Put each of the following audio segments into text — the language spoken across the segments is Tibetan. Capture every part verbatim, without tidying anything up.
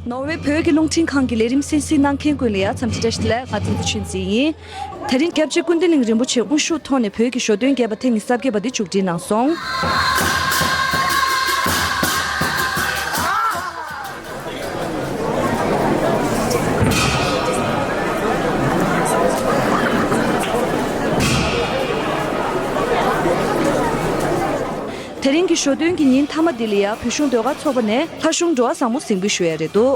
ནོར་ཝེ་བོད་ཀྱི་རླུང་འཕྲིན་ཁང་གི་ལས་རིམ་གསན་གཟིགས་གནང་མཁན་ཀུན་ལ་ཡང་འཚམས་འདྲི་བཀྲ་ཤིས་བདེ་ལེགས། ང་བསྟན་འཛིན་ཆོས་འཛིན་ཡིན། དེ་རིང་སྐྱབས་རྗེ་ཀུན་བདེ་གླིང་རིན་པོ་ཆེ་དབུ་བཞུགས་ཐོག་ནས་བོད་ཀྱི་ཞོ་སྟོན་རྒྱས་པ་ཐེངས་ཉི་ཤུ་རྩ་བརྒྱད་པ་འདི་མཇུག་སྒྲིལ་གནང་སོང་། དེ་རིང་གི་ཞོ་སྟོན་གྱི་ཉིན་མཐའ་མ་འདི་ལ་ཡང་བོད་གཞུང་ཟློས་གར་ཚོགས་པ་ནས་ལྷ་གཞུང་འགྲོ་བ་བཟང་མོ་གཟིགས་འབུལ་ཞུ་ཡ་རེད་འདུག།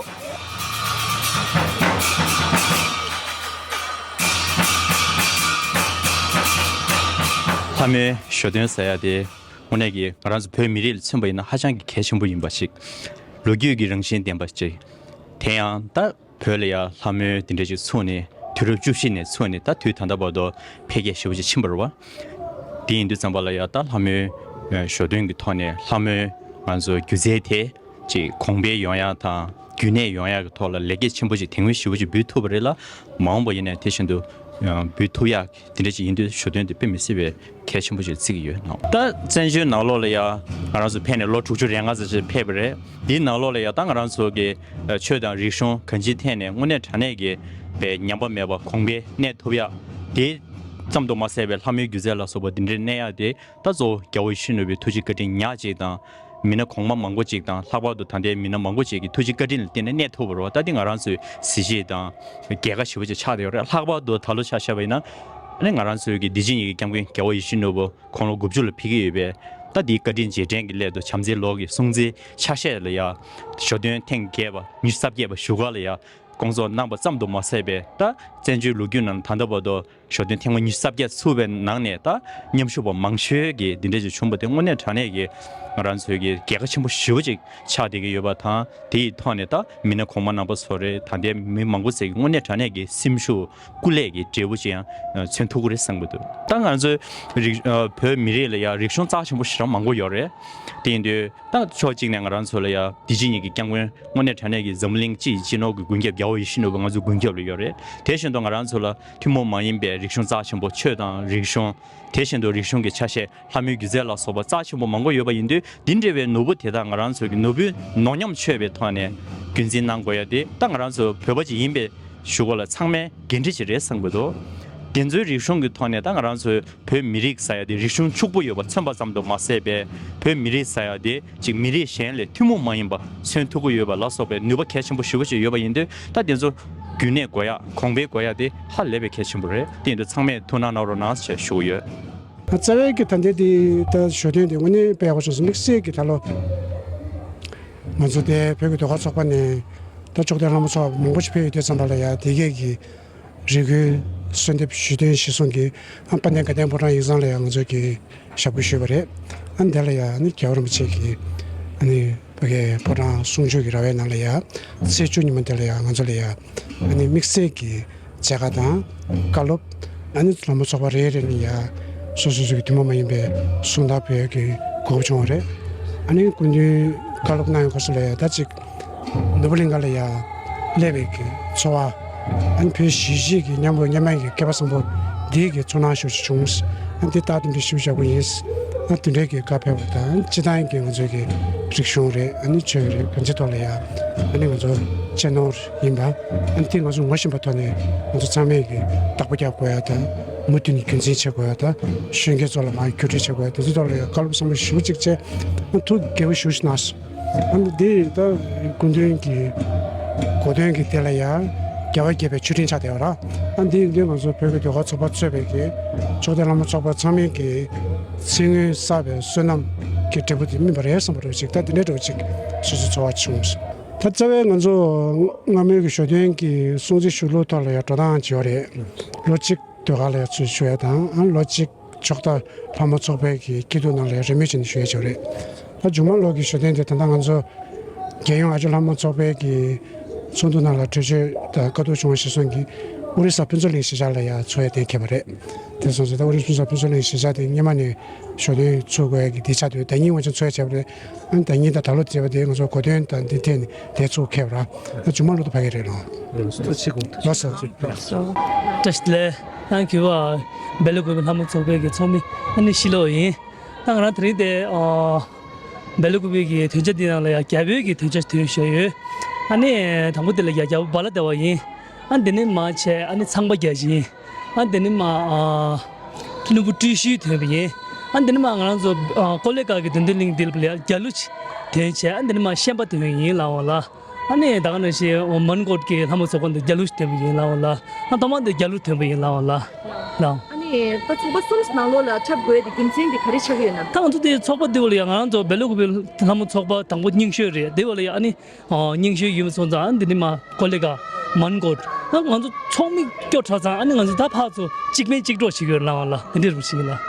ལྷ་མོའི་ཞོ་སྟོན་ཟེར་ཡ་དེ་དངོས་གནས་ཀྱི་ང་རང་ཚོ་བོད་མི་རིགས་ལ་མཚོན་པ་ཡིན་ན་ཧ་ཅང་གི་གལ་ཆེན་པོ་ཡིན་པ་ཞིག། ལོ་རྒྱུས་ཀྱི་རང་བཞིན་ལྡན་པ་ཞིག། དེ་ཡང་ད་བོད་ལ་ཡང་ལྷ་མོའི་དེ་འདྲ་ཞིག་ཚུགས་ནས་དུས་རབས་བཅུ་བཞི་ནས་ཚུགས་ནས་ད་དུས་ད་ལྟ་བར་དུ་འཕེལ་རྒྱས་ཞེ་པོ་ཅིག་ཕྱིན་པ་རེད་བ། དེ་ཡིན་དུས་ཙམ་པ་ལ་ཡང་ད་ལྷ་མོའི་ཞོ་སྟོན་གྱི་ཐོག་ནས་ལྷ་མོའི་ང་ཚོ་སྒྱུ་རྩལ་དེ་ཅིག་གོང་འཕེལ་ཡོང་ཡ་དང་རྒྱུན་གནས་ཡོང་ཡ་གི་ཐོག་ལ་ལེགས་སྐྱེས་ཆེན་པོ་ཅིག་དེ་སྔོན་ཞེ་པོ་ཅིག་འབུལ་ཐུབ་པ་རེད་ལ། མ་འོངས་པ་ཡིན་ནའི་དེ་བཞིན་དུ་འབུལ་ཐུབ་ཡ་དེ་འདྲ་ཅིག་ཡིན་དུས་ཞོ་སྟོན་དེ་དཔེ་མི་སྲིད་པའི་གལ་ཆེན་པོ་ཞིག་བརྩི་གི་ཡོད་ནོ། ད་བཙན་བྱོལ་ནང་ལོགས་ལ་ཡ་ང་རང་ཚོ་ཕེབས་ནས་ལོ་དྲུག་ཅུ་རེ་ལྔ་ཙམ་ཞིག་ཕེབས་པ་རེད། དེའི་ནང་ལོགས་ལ་ཡ་ད་ང་རང་ཚོ་གི་ཆོས་དང་རིག་གཞུང་གང་ཅིའི་ཐད་ནས་དངོས་གནས་དྲང་གནས་ཀྱི་པའི་ཉམས་པ་མེད་པ་གོང་འཕེལ་གནས་ཐུབ་ཡ་དེ་ཙམ་དུ་མ་ཟད་པའི་ལྷ་མོའི་སྒྱུ་རྩལ་ལ་སོགས་པ་འདི་འདྲའི་གནས་ཡ་དེ་ད་གཙོ་བོ་རྒྱལ་བ་ཡིད་བཞིན་ནོར་བུའི་ཐུགས་རྗེ་བཀའ་དྲིན་ཉག་གཅིག་དང་། མི་སྣ་གོང་མ་མང་པོ་ཅིག་དང་། ལྷག་པར་དུ་ད་ལྟའི་མི་སྣ་མང་པོ་ཅིག་གི་ཐུགས་རྗེ་བཀའ་དྲིན་ལ་བརྟེན་ནས་གནས་ཐུབ་པ་རེད་བ། ད་འདི་ང་རང་ཚོའི་གཟི་བརྗིད་དང་རྒྱལ་ཁ་ཞེ་པོ་ཅིག་ཆགས་བསྡད་ཡོད་རེད། ལྷག་པར་དུ་ད་ལོ་ཆ་བཞག་པ་ཡིན་ན། ཨ་ནི་ང་རང་ཚོའི་གི་བདེ་སྐྱིད་གཉིས་ཀྱི་སྐྱབས་མགོན་རྒྱལ་བ་ཡིད་བཞིན་ནོར་བུ་དགུང་ལོ་དགུ་བཅུ་ལ་ཕེབས་ཀྱི་ཡོད་པས། ད་འདིའི་བཀའ་དྲིན་རྗེས་དྲན་གྱི་སླད་དུ་བྱམས་བརྩེའི་ལོ་གི་སྲུང་བརྩིའི་ཆ་ཤས་ལ་ཡ་ཞོ་སྟོན་ཐེངས་བརྒྱད་པ་ཉི་ཤུ་རྩ་བརྒྱད་པ་བཞུགས་སྒར་ལ་ཡ་སྐོང་ཚོགས་གནང་པ་ཙམ་དུ་མ་ཟད་པའི་ད་བཙན་བྱོལ་ལོ་རྒྱུས་ནང་ད་ལྟ་བར་དུ་ཞོ་སྟོན་ཐེངས་མ་ཉི་ཤུ་རྩ་བརྒྱད་ཚུགས་པའི་ནང་ནས་ད་མཉམ་ཞུགས་པ་མང་ཤོས་ཀྱི་འདི་འདྲ་ཅིག་བྱུང་བ་དེ་དངོས་གནས་དྲང་གནས་ཀྱི་ང་རང་ཚོའི་གི་རྒྱལ་ཁ་ཆེན་པོ་ཞེ་པོ་ཅིག་ཆགས་བསྡད་ཀྱི་ཡོད་པ་དང་། དེ་ཡི་ཐོག་ནས་ད་མི་སྣ་གོང་མ་རྣམ་པ་ཚོ་རེད། ད་ལྟའི་མི་མང་པོ་ཟེར་གི་དངོས་གནས་དྲང་གནས་ཀྱི་སེམས་ཤུགས་སྐུ་ལས་ཀྱི་འབྲས་བུ་ཅིག་ཡང་མཚོན་ཐུབ་ཀྱི་རེད་བསམ་གྱི་འདུག། ད་ང་ཚོའི་རིག་བོད་མི་རིགས་ལ་ཡང་རིག་གཞུང་རྩ་ཆེན་པོ་ཞེ་དྲག་མང་པོ་ཡོད་རེད། དེ་ཡིན་དུས། ད་ཕྱོགས་གཅིག་ནས་ང་རང་ཚོ་ལ་ཡ་བདེ་སྐྱིད་གཉིས་ཀྱི་སྐྱབས་མགོན་དངོས་གནས་དྲང་གནས་ཀྱི་འཛམ་བུ་གླིང་སྤྱི་ཡི་སྤྱི་ནོར་གྱི་མགོན་སྐྱབས་རྒྱལ་བ་ཡིད་བཞིན་ནོར་བུ་ང་ཚོའི་མགོན་སྐྱབས་ལ་ཡོད་རེད། དེ་བཞིན་དུ་ང་རང་ཚོ་ལ་ཐུན་མོང་མ་ཡིན་པའི་རིག་གཞུང་རྩ་ཆེན་པོ་ཆོས་དང་རིག་གཞུང་། དེ་བཞིན་དུ་རིག་གཞུང་གི་ཆ་ཤས་ལྷ་མོའི་སྒྱུ་རྩལ་ལ་སོགས་པ་རྩ་ཆེན་པོ་མང་པོ་ཡོད་པ་ཡིན་དུས། འདི་འདྲ་བའི་ནོར་བུ་དེ་དག་ང་རང་ཚོ་གི་ནོར་བུའི་ནོར་སྙོམས་ཆོད་པའི་ཐོག་ནས་རྒྱུན་འཛིན་གནང་དགོས་ཡ་དེ་ད་ང་རང་ཚོ་བོད་པ་ཅིག་ཡིན་པའི་གཞུག་གུ་ལ་ཚང་མའི་འགན་འཁྲི་ཅིག་རེད་བསམ་གྱི་འདུག། དེ་ཚོའི་རིག་གཞུང་གི་ཐོག་ནས་ད་ང་རང་ཚོའི་བོད་མི་རིགས་ཟེར་ཡ་དེ་རིག་གཞུང་ཕྱུག་པོ་ཡོད་པ་མཚོན་པ་ཙམ་དུ་མ་ཟད་པའི་བོད་མི་རིགས་ཟེར་ཡ་དེ་ཅིག་མི་རིགས་གཞན་ལས་ཐུན་མོང་མ་ཡིན་པ་མཚོན་ཐུབ་ཀྱི་ཡོད་པ་ལ་སོགས་པའི་ནུས་པ་གལ་ཆེན་པོ་ཞེ་པོ་ཅིག་ཡོད་པ་ཡིན་དུས། ད་དེ་ཚོ་རྒྱུན་གནས་དགོས་ཡ་གོང་འཕེལ་དགོས་ཡ་དེ་ཧ་ལས་པའི་གལ་ཆེན་པོ་རེད། དེ་ཡིན་དུས་ཚང་མས་ཐུགས་སྣང་གནང་རོགས་གནང་ཞེས་ཞུ་གི་ཡོད། རྩ་བའི་གི་ད་ལྟའི་དེ་ད་ཞོ་སྟོན་དེ་དངོས་གནས་དཔེ་ཡག་པོ་བྱུང་སོང་། དམིགས་བསལ་གྱི་ད་ལོ་ང་ཚོ་དེ་བོད་ཀྱི་ཟློས་གར་ཚོགས་པ་ནས་ད་ཕྱོགས་དེ་ལྷ་མོ་ཚོགས་པ་མང་པོ་ཞིག་ཕེབས་ཡོད་དུས་ཙམ་པ་ལ་ཡ་དེ་གས་ཀྱི་རེ་སྐུལ་གསོལ་འདེབས་ཞུས་དོན་གཞིར་བཟུང་གིས། ཨ་དཔལ་ལྡན་དགའ་ལྡན་ཕོ་བྲང་ཡིག་ཚང་ལ་ཡང་ང་ཚོས་ཀྱི་ཞབས་སྐུལ་ཞུས་པ་རེད། ཨ་འདི་ལ་ཡང་ཨ་ནི་རྒྱལ་བ་རིན་པོ་ཆེ་གི་ཨ་ནི་ཕ་གིའི་ཕོ་བྲང་གསུང་ཆོས་ཀྱི་ར་བའི་ནང་ལ་ཡང་ཚེས་བཅུ་ཉིན་མོ་འདི་ལ་ཡང་ང་ཚོ་ལ་ཡང་ཨ་ནི་དམིགས་བསལ་གྱི་མཛད་དཀའ་དང་བཀའ་སློབ། ཨ་ནི་ལྷ་མོ་ཚོགས་པ་རེ་རེ་ནས་ཡང་སོ་སོ་སོ་གི་ཐུན་མོང་མ་ཡིན་པའི་གསུང་དག་ཕུལ་ཡག་གི་གོ་སྐབས་བྱུང་བ་རེད། ཨ་ནི་སྐུ་མདུན་བཀའ་སློབ་གནང་ཡག་སྐབས་སུ་ལ་ཡང་ད་ཅིག་ནོར་བུ་གླིང་ག་ལ་ཡ་སླེབས་པའི་གི་ཚོར་བ། ཨ་ནི་བོད་གཞིས་བྱེས་ཀྱི་མཉམ་རོགས་མཉམ་ཡངས་ཀྱི་སྐལ་བ་བཟང་པོ་འདི་གི་ཚོར་སྣང་ཞེ་པོ་ཅིག་བྱུང་། ཨ་ནི་འདི་ལྟ་དུས་འདི་ཞེ་པོ་ཅིག་ཡག་པོ་ཡིན། ཨ་དེ་འདྲའི་གི་བཀའ་ཕེབས་པ་དང་། ཨ་ནི་སྤྱིར་བཏང་གི་ང་ཚོའི་གི་རིག་གཞུང་རེད། ཨ་ནི་ཆོས་རེད། གང་ཅིའི་ཐོག་ལ་ཡ་ཨ་ནི་ང་ཚོ་གཅེས་ནོར་ཡིན་པ། ཨ་ནི་དེ་ང་ཚོ་ངོ་ཤེས་པའི་ཐོག་ནས་ང་ཚོ་ཚང་མས་གི་བདག་པོ་རྒྱག་དགོས་ཡ་དང་། མུ་མཐུད་ནས་རྒྱུན་འཛིན་བྱེད་དགོས་ཡ་དང་། གཞོན་སྐྱེས་ཚོ་ལ་མར་བརྒྱུད་སྤྲོད་བྱེད་དགོས་ཡ། དེ་ཚོའི་ཐོག་ལ་ཡ་བཀའ་སློབ་བཟང་པོ་ཞེ་པོ་ཅིག་བྱས། ཨ་ཐུགས་དགྱེས་པོ་ཞེ་པོ་ཅིག་གནང་སོང་། ཨ་ནི་འདི་ད་སྐུ་མདུན་གྱི་གོ་སྟོན་གྱི་དེ་ལ་ཡང་རྒྱལ་བ་དགྱེས་པའི་མཆོད་སྤྲིན་ཆགས་བསྡད་པ་ར། ཨ་འདི་ཡིན་དུས་ང་ཚོ་བོད་ཀྱི་ཟློས་གར་ཚོགས་པ་གཙོས་པའི་གི་ཕྱོགས་དེ་ལྷ་མོ་ཚོགས་པ་ཚང་མས་ཀྱི་ཚེ་སྔོན་བསགས་པའི་བསོད་ནམས་ཀྱི་འབྲས་བུ་དེ་སྨིན་པ་རེད་བསམ་པ་འདྲ་བོ་ཅིག། ད་འདི་འདྲ་འདྲ་བོ་ཅིག་སོ་སོའི་ཚོར་བ་བྱུང་སོང་། ད་རྩ་བའི་ང་ཚོ་སྔ་མོའི་གི་ཞོ་སྟོན་གྱི་སྲུང་བརྩི་ཞུ་ལུགས་ཐོག་ལ་ཡང་འགྲོ་སྟངས་བྱས་པ་རེད། ལོ་གཅིག་ཟློས་གར་ལ་ཡང་ཚུར་ཞུགས་ཡ་དང་། ཨ་ལོ་གཅིག་ཕྱོགས་མཐའ་ལྷ་མོ་ཚོགས་པའི་གི་སྐྱིད་སྡུག་ནང་ལ་རེས་མོས་བྱས་ནས་ཞུ་ཡ་བྱས་པ་རེད། ད་མཇུག་མ་ལོ་གི་ཞོ་སྟོན་དེ་ད་ལྟ་ང་ཚོ་རྒྱལ་ཡོངས་ཨ་ཇོ་ལྷ་མོ་ཚོགས་པའི་གི་ཚོགས་འདུ་ནང་ལ་གྲོས་ཆོད་དང་བཀའ་བསྡུར་བྱུང་བ་གཞིར་བཟུང་གིས་ཨོ་རི་ས་ཕུན་ཚོགས་གླིང་གཞིས་ཆགས་ལ་ཡང་ཚོགས་ཡ་གཏན་འཁེལ་བ་རེད། དེ་སོང་ཙང་ད་ཨོ་རི་ས་ཕུན་ཚོགས་གླིང་གཞིས་ཆགས་དེ་སྔོན་མ་ནས་ཞོ་སྟོན་ཚུགས་དགོས་ཡ་གི་དེ་ཆགས་དུས་ཟླ་ཉིན་འོན་ཀྱང་ཚོགས་ཡ་བྱས་པ་རེད། ཨ་ནི་ཟླ་ཉིན་དང་ད་ལོ་བརྩིས་པ་དེ་ང་ཚོ་གོ་སྟོན་དང་འདི་ཐད་ནས་དེ་ཚུགས་འཁེལ་བ་ར། ད་མཇུག་མ་ལོ་དུ་ཕ་གི་རེད་ལོ། ལོ་སོ་ཆེ་གོང་དུ། ལོ་སོ། བཀྲ་ཤིས་བདེ་ལེགས། ཡང་གུས་པ་སྦེལ་ཀོབ་ལྷ་མོ་ཚོགས་པའི་གི་ཚོགས་མི་ཨ་ནི་ཤི་ལོ་ཡིན། ད་ང་རང་དེ་རིང་དེ་ཨ་སྦེལ་ཀོབ་གི་དོན་རྐྱེན་འདི་ནང་ལ་ཡང་རྒྱ་བོད་ཀྱི་དོན་རྐྱེན་དོན་བཤད་ཡོད། ཨ་ནི་དང་པོ་དེ་ལ་ཡ་རྒྱལ་པོ་བ་ལ་བདེ་བ་ཡིན། ཨ་དེ་ནི་མ་བྱས་ཨ་ནི་ཚངས་པ་བརྒྱ་བྱིན། ཨ་དེ་ནི་མ་ཨ་ནོར་བུ་སྤྲུལ་གཞིའི་དོན་པ་ཡིན། ཨ་དེ་ནི་མ་ང་རང་ཚོ་ཨ་ཀོ་ལེ་ག་གི་དོན་ལྡན་གླིང་འདི་ལ་ཡ་རྒྱལ་གླུ་དོན་བྱས། ཨ་དེ་ནི་མ་ཤན་པ་དོན་ཡིན་ལའོ་ལ། ཨ་ནི་ད་ག་ནང་བཞིན་མོན་གྷོ་གི་ལྷ་མོ་ཚོགས་པ་འདི་རྒྱལ་གླུ་དོན་པ་ཡིན་ལའོ་ལ། ཨ་ཐོག་མ་འདི་རྒྱལ་གླུ་དོན་པ་ཡིན་ལའོ་ལ། ལའོ། ཨ་ནི་ད་ཚོགས་པ་གསུམ་ནང་ལོགས་ལ་འཁྲབ་དགོས་ཡ་དེ་རྒྱུ་མཚན་དེ་ག་རེ་ཆགས་ཀྱི་ཡོད་ན། ད་ང་ཚོ་དེ་ཚོགས་པ་འདི་བ་ལ་ཡ་ང་རང་ཚོ་སྦེལ་ཀོབ་ལྷ་མོ་ཚོགས་པ་དང་པོ་རྙིང་ཤོས་རེད། དེ་བ་ལ་ཡ་ཨ་ནི་ཨ་རྙིང་ཤོས་ཡིན་པ་སོང་ཙང་ཨ་འདི་ནི་མ་ཀོ་ལེ་ག་མོན་གྷོ། ཨ་ང་ཚོ་ཚོགས་མི་སྐྱོ་དྲགས་ཙང་ཨ་ནི་ང་ཚོ་ད་ཕར་ཚུར་གཅིག་མིན་གཅིག་གྲོགས་བྱེད་ཀྱི་ཡོད་ལའོ་ལ། དེ་འདྲའི་རུ་ཞིག་ཡིན་ལ།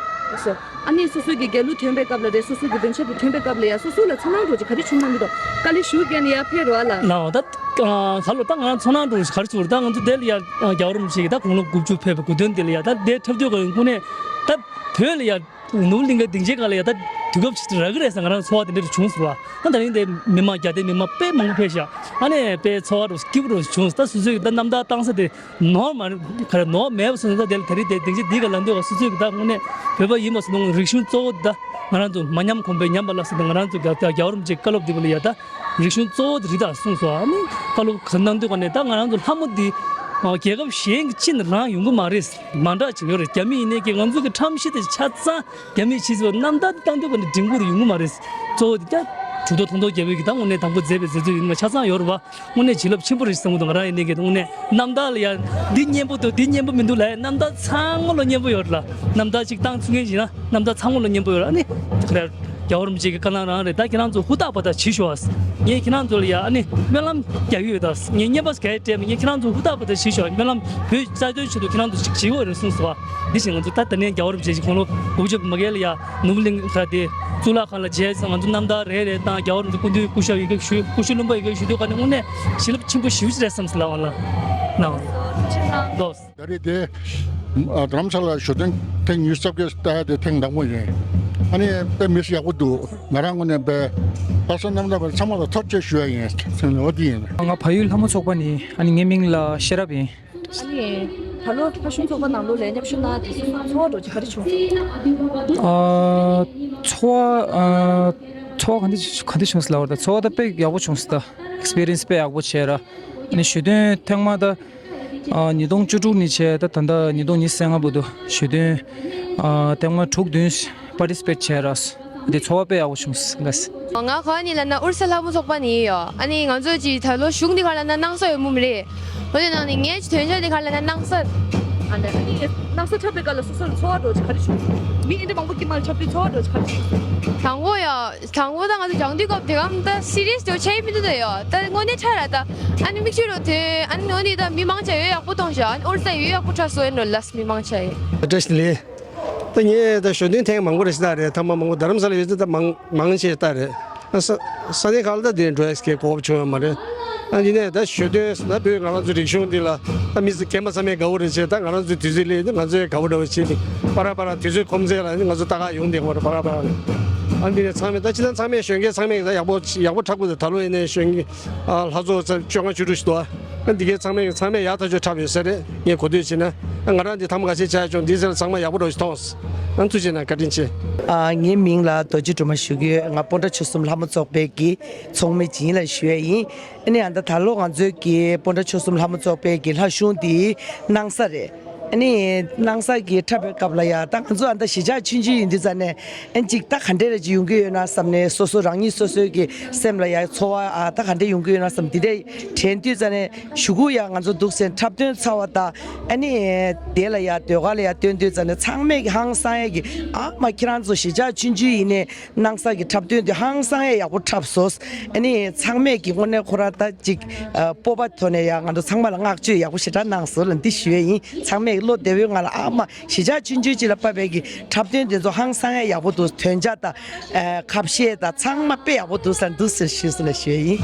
ཨ་ནི་སོ་སོ་གི་རྒྱལ་གླུ་ཐོན་པའི་སྐབས་ལ་རེད། སོ་སོ་གི་འདོན་ཆ་དེ་ཐོན་པའི་སྐབས་ལ་ཡ་སོ་སོ་ལ་ཚོར་སྣང་འདྲ་བོ་ཅིག་ག་རེ་བྱུང་སྣང་གི་འདུག་དཀའ་ལས་ཞུ་མཁན་ལ་ཡ་ཕེབས་རོགས་ཨ་ལ། ལའོ་ད་ཨ་ག་ལོ་ད་ང་རང་ཚོར་སྣང་འདྲ་བོ་ཞིག་ག་རེ་བྱུང་རེད། ད་ང་ཚོ་དེ་ལ་ཡ་རྒྱལ་བ་རིན་པོ་ཆེ་གི་ད་དགུང་ལོ་དགུ་བཅུ་ཕེབས་པའི་དགུང་སྟོན་དེ་ལ་ཡ་ད་དེ་འཁྲབ་དུས་ཀ་དངོས་གནས་ད་བོད་ལ་ཡ་ནོར་བུ་གླིང་གའི་སྡིངས་ཆའི་སྒང་ལ་ཡ་ད་དུས་སྐབས་ཤིག་རག་གི་རེད་ཟེར་ང་རང་ཚོར་བ་དེ་འདྲ་བྱུང་སོང་བ། ད་ད་རིང་དེ་མི་མང་རྒྱ་སྡེ་མི་མང་དཔེ་མང་པོ་ཕེབས་ཤག་ཨ་ནི་དཔེ་ཚོར་བ་འདྲ་བོ་སྐྱིད་པོ་འདྲ་བོ་བྱུང་། ད་སོ་སོའི་གི་ད་རྣམ་ཐར་བཏང་ས་དེ་ནོར་མ་ག་རེ་ནོར་མེད་པ་སོང་ཙང་དེ་ལ་དེ་རིང་དེ་སྡིངས་ཆ་འདི་ག་ལ་འདུག་ག་སོ་སོའི་གི་ད་དངོས་གནས་བོད་པ་ཡིན་པ་སོང་ཙང་རིག་གཞུང་གཙོ་བོ་འདི་ད་ང་རང་ཚོ་མ་ཉམས་གོང་འཕེལ་ཉམས་པ་ལ་སོགས་ཏེ་ང་རང་ཚོ་རྒྱ་རྒྱལ་བ་རིན་པོ་ཆེའི་བཀའ་སློབ་འདི་བ་ལ་ཡ་ད་རིག་གཞུང་གཙོ་བོ་འདི་རེད་ད་གསུངས་སོང་། ཨ་ནི་བཀའ་སློབ་ག་གནང་དུས་ག་ནས་ད་ང་རང་ཚོ་ལྷ་མོ་འདི་རྒྱལ་ཁབ་གཞན་གྱི་ཕྱི་ནས་རང་ཡོང་གི་མ་རེད། མ་འདྲ་ཅིག་ཡོད་རེད། རྒྱ་མི་ཡིན་ནའི་གི་ང་ཚོ་གི་ཁྲམ་གཞི་དེ་ཆ་ཚང་རྒྱ་མིས་ཕྱིས་སོ་རྣམ་ཐར་བཏང་དུས་ག་ནས་འགྲིག་པོ་རེད་ཡོང་གི་མ་རེད། གཙོ་བོ་དེ་ཀྱང་གྲུབ་ཐོབ་ཐང་སྟོང་རྒྱལ་པོས་གི་ད་དངོས་གནས་དང་པོ་མཛད་པའི་མཛད་ཚུལ་ཡིན་ན་ཆ་ཚང་ཡོད་རེད་བ། དངོས་གནས་བྱིན་རླབས་ཆེན་པོ་རེད་བསམ་གི་འདུག་ང་རང་ཡིན་ནའི་གི་དངོས་གནས་རྣམ་ཐར་ལ་ཡ་འདི་སྙན་པོ་འདུག་འདི་སྙན་པོ་མི་འདུག་ལབ་ཡ་རྣམ་ཐར་ཚང་མ་ལ་སྙན་པོ་ཡོད་རེད་ལ། རྣམ་ཐར་ཅིག་བཏང་ཚུགས་མཁན་ཡིན་ན་རྣམ་ཐར་ཚང་མ་ལ་སྙན་པོ་ཡོད་རེད། ཨ་ནི་ཁ་ར་རྒྱལ་བ་རིན་པོ་ཆེ་གི་བཀའ་གནང་རང་རེད། ད་ཁྱེད་རང་ཚོ་ཧུར་ཐག་པ་ཐག་བྱེད་ཤོག་ངས་ཁྱེད་རང་ཚོ་ལ་ཡ་ཨ་ནི་སྨོན་ལམ་རྒྱག་གི་ཡོད། ད་ངས་བརྙན་པར་ག་རེ་སྤྲད་མི་ངས་ཁྱེད་རང་ཚོ་ཧུར་ཐག་པ་ཐག་བྱེད་ཤོག་སྨོན་ལམ་བོད་རྩ་དོན་ཆེད་དུ་ཁྱེད་རང་ཚོ་ཅིག་བྱེད་དགོས་རེད་གསུངས་སོང་བ། འདི་བཞིན་ང་ཚོ་ད་ད་ནས་རྒྱལ་བ་རིན་པོ་ཆེ་ཞིག་ཁོང་ལོ་དགུ་བཅུ་མ་གལ་ལ་ཡ་ནོར་བུ་གླིང་ཁ་དེ་གཙུག་ལག་ཁང་ལ་མཇལ་ཙང་ང་ཚོ་རྣམ་ཐར་རེ་རེ་དང་རྒྱལ་བ་རིན་པོ་ཆེ་སྐུ་མདུན་སྐུ་ཞབས་ཡི་གེ་ཞུ་སྐུ་ཞབས་བློན་པོ་ཡི་གེ་ཞུ་དུས་ག་ནས་དངོས་གནས་བྱིན་རླབས་ཆེན་པོ་ཞེ་པོ་ཅིག་རེད་བསམ་སོང་ལ་འོང་ལ་ན་འོང་ལོ། ད་རེས་དེ་རྡ་རམ་ས་ལ་ཞོ་སྟོན་ཐེངས་ཉི་ཤུ་རྩ་བརྒྱད་ལྟ་ཡ་དེ་ཐེངས་དང་པོ་ཡིན། ཨ་ནི་དཔེ་མི་སྲིད་ཡག་པོ་འདུག་ང་རང་ངོས་ནས་དཔེ་ལྷ་ས་རྣམ་པ་ཚང་མ་ལ་ཐུགས་རྗེ་ཆེ་ཞུ་ཡ་ཡིན་ཟེར་ནས་འོ་དེ་ཡིན། ང་བལ་ཡུལ་ལྷ་མོ་ཚོགས་པ་ནས་ཨ་ནི་ངའི་མིང་ལ་ཤེས་རབ་ཡིན། ཨ་ནི་ད་ལོ་ལྷ་གཞུང་ཚོགས་པ་ནང་ལོགས་ལ་མཉམ་ཞུགས་གནང་དུས་ཚོར་བ་འདྲ་བོ་ཅིག་ག་རེ་བྱུང་སོང་། ཨ་ཚོར་བ་ཨ་ཚོར་བ་ག་འདྲ་ག་འདྲ་བྱུང་སོང་ལབ་པ་རེད། ད་ཚོར་བ་ད་དཔེ་ཡག་པོ་བྱུང་སོང་། ད་ཨེག་སི་པི་རི་ཡན་སི་དཔེ་ཡག་པོ་བྱས་ར། ཨ་ནི་ཞུ་དོན་ཐེངས་མ་ད་ཨ་ཉིས་སྟོང་བཅུ་དྲུག་ནས་བྱས་ད་ད་ལྟ་ཉིས་སྟོང་ཉི་ཤུ་རྩ་ལྔ་བར་དུ་ཞུ་དོན་ཨ་ཐེངས་མ་དྲུག་བདུན་པར་ཊི་སི་པེཊ་བྱས་ར། འདི་ཚོར་བ་དཔེ་ཡག་པོ་བྱུང་སོང་། ལགས། ང་ག་ནས་ལབ་ན་ཨོ་རི་ས་ལྷ་མོ་ཚོགས་པ་ནས་ཡིན་ཡོ། ཨ་ནི་ང་ཚོ་ཅིག་ད་ལོ་གཞུང་འདི་ག་ལབ་ན་སྣང་ས་ཡོད་མུ་མི་རེད། འོ་དེ་ནང་ནས་ངའི་ཅིག་དོན་ཆ་འདི་ག་ལབ་ན་སྣང་ས། ཨ་ནི་སྣང་ས་འཁྲབ་པའི་སྐབས་ལ་སོ་སོ་ལ་ཚོར་བ་འདྲ་བོ་ཅིག་ག་རེ་བྱུང་སོང་། མི་ཨེ་འདྲ་མང་པོ་ཀྱི་མར་འཁྲབ་དུས་ཚོར་བ་འདྲ་བོ་ཅིག་ག་རེ་བྱུང་སོང་། དང་པོ་ཡ། དང་པོ་ད་ང་ཚོ་སྦྱང་དུས་སྐབས་དེ་ག་ད་སི་རི་ཡས་འདྲ་བོ་ཆགས་ཡི་མི་འདུག་ད་ཡོ། ད་དངོས་གནས་འཁྲབ་ར་ད། ཨ་ནི་མིག་ཆུ་རུ་ཐོན། ཨ་ནི་འོ་ནི་ད་མི་མང་ཆེ་ཡོད་ཡག་པོ་མཐོང་ཤག་ཨ་ནི་ཨོ་རི་ས་ཡོད་ཡག་པོ་འཁྲབ་སོང་ཡིན་ནོ་ལགས། མི་མང་ཆེ་ཡོད། བཀྲ་ཤིས་བདེ་ལེགས། ད་ངས་ད་ཞོ་སྟོན་ཐེངས་མང་པོ་རེ་ཞིག་ད་རེད། ཐ་མ་མང་པོ་རྡ་རམ་ས་ལ་ཡོད་དུས་ད་མང་མང་ཆེ་ད་རེད། ཨ་ས་ས་གནས་ཁག་ལ་ད་དེ་འགྲོ་ཡས་ཀྱི་གོ་སྐབས་བྱུང་ཡོད་མ་རེད། ཨ་ཡིན་ནའི་ད་ཞོ་སྟོན་ཟེར་ན་བོད་ང་རང་ཚོའི་རིག་གཞུང་འདི་ལ་ད་མི་ཚོ་རྒན་པ་ཚང་མས་དགའ་བོ་རེད་བྱས། ད་ང་རང་ཚོའི་དུས་ཚོད་སླེབས་ཡོད་དུས་ང་ཚོས་དགའ་བོ་འདྲ་བོ་བྱས་ཏེ་པ་ར་པ་ར་དུས་ཚོད་ཁོམ་ཚད་ལ་ང་ཚོ་ལྟ་ག་ཡོང་བསྡད་ཀྱི་ཡོད་རེད། པ་ར་པ་ར་ཨ་འདི་ནས་ཚང་མས་ད་ཅི་ད་ཚང་མས་ཞོན་མཁན་ཚང་མས་ད་ཡག་པོ་ཡག་པོ་འཁྲབ་ཀྱི་འདུག་ད་ལོ་ཡིན་ནའི་ཞོན་མཁན་ཨ་ལྷ་ཚོགས་ཚར་བཅོ་ལྔ་བཅུ་དྲུག་ཞིག་འདུག་ཨ་འདི་གའི་ཚང་མས་ཚང་མས་ཡག་ཐག་ཆོད་འཁྲབ་ཡོད་ས་རེད། ངས་གོ་ཐོས་བྱས་ན། ང་རང་འདི་ཐ་མ་ཁ་ཤས་བྱས་བྱུང་། འདི་ཚེ་ལ་ཚང་མ་ཡག་པོ་འདྲ་བོ་ཞིག་མཐོང་སོང་། ཨ་ཐུགས་རྗེ་གནང་། བཀའ་དྲིན་ཆེ། ཨ་ངའི་མིང་ལ་རྡོ་རྗེ་སྒྲོལ་མ་ཞུ་གི་ཡོད། ང་སྤོན་ཊ་ཆོལ་གསུམ་ལྷ་མོ་ཚོགས་པའི་གི་ཚོགས་མི་ཅིག་ཡིན་ལ་ཞུ་ཡས་ཡིན། ཨ་ནི་ཨ་ད་ད་ལོ་ང་ཚོའི་གི་སྤོན་ཊ་ཆོལ་གསུམ་ལྷ་མོ་ཚོགས་པའི་གི་ལྷ་གཞུང་འདི་སྣང་ས་རེད། ཨ་ནི་སྣང་ས་གི་འཁྲབ་པའི་སྐབས་ལ་ཡ་ད་ང་ཚོ་ཨ་ད་གཞིས་ཆགས་ཆུང་ཆུང་ཡིན་དུས་ཙ་ནས་ཨ་ཅིག་ད་ག་འདྲས་རེ་ཅིག་ཡོང་གི་ཡོད་ན་བསམ་ནས་སོ་སོ་རང་ཉིད་སོ་སོའི་གི་སེམས་ལ་ཡ་ཚོར་བ་ཨ་ད་ག་འདྲས་ཡོང་གི་ཡོད་ན་བསམ་འདི་འདྲས་དྲན་དུས་ཙ་ནས། གཞུག་གུ་ཡ་ང་ཚོ་འདུག་སེ་འཁྲབ་སྟོན་ཚར་བ་དང་ཨ་ནི་དེ་ལ་ཡ་ཟློས་གར་ལ་ཡ་སྟོན་དུས་ཙ་ནས་ཚང་མས་ཀྱི་ཧང་སང་ཡས་ཀྱི་ཨ་མ་ཁྱེད་རང་ཚོ་གཞིས་ཆགས་ཆུང་ཆུང་ཡིན་ནའི་སྣང་ས་ཀྱི་འཁྲབ་སྟོན་དེ་ཧང་སང་ཡས་ཡག་པོ་འཁྲབ་སོང་། ཨ་ནི་ཚང་མས་ཀྱི་དངོས་གནས་ཁོ་རང་ད་ཅིག་ཨ་སྤོབས་པ་ཐོག་ནས་ཡ་ང་ཚོ་ཚང་མ་ལ་བསྔགས་བརྗོད་ཡག་པོ་ཞེ་དྲག་གནང་སོང་ལ་འདི་ཞུ་ཡས་ཡིན། ཚང་མས་བློ་བདེ་པོའི་ངང་ལ་ཨ་མ་གཞིས་ཆགས་ཆུང་ཆུང་ཅིག་ལ་བབས་པའི་ཀྱི་འཁྲབ་སྟོན་དེ་ཚོ་ཧང་སང་ཡས་ཡག་པོ་འདུག་དོན་བྱ་དང་ཨ་ཁ་བཤད་དང་ཚང་མ་དཔེ་ཡག་པོ་འདུག་ཟེར་འདུག་ཟེར་ཞུས་སོང་ལ་ཞུ་ཡས་ཡིན།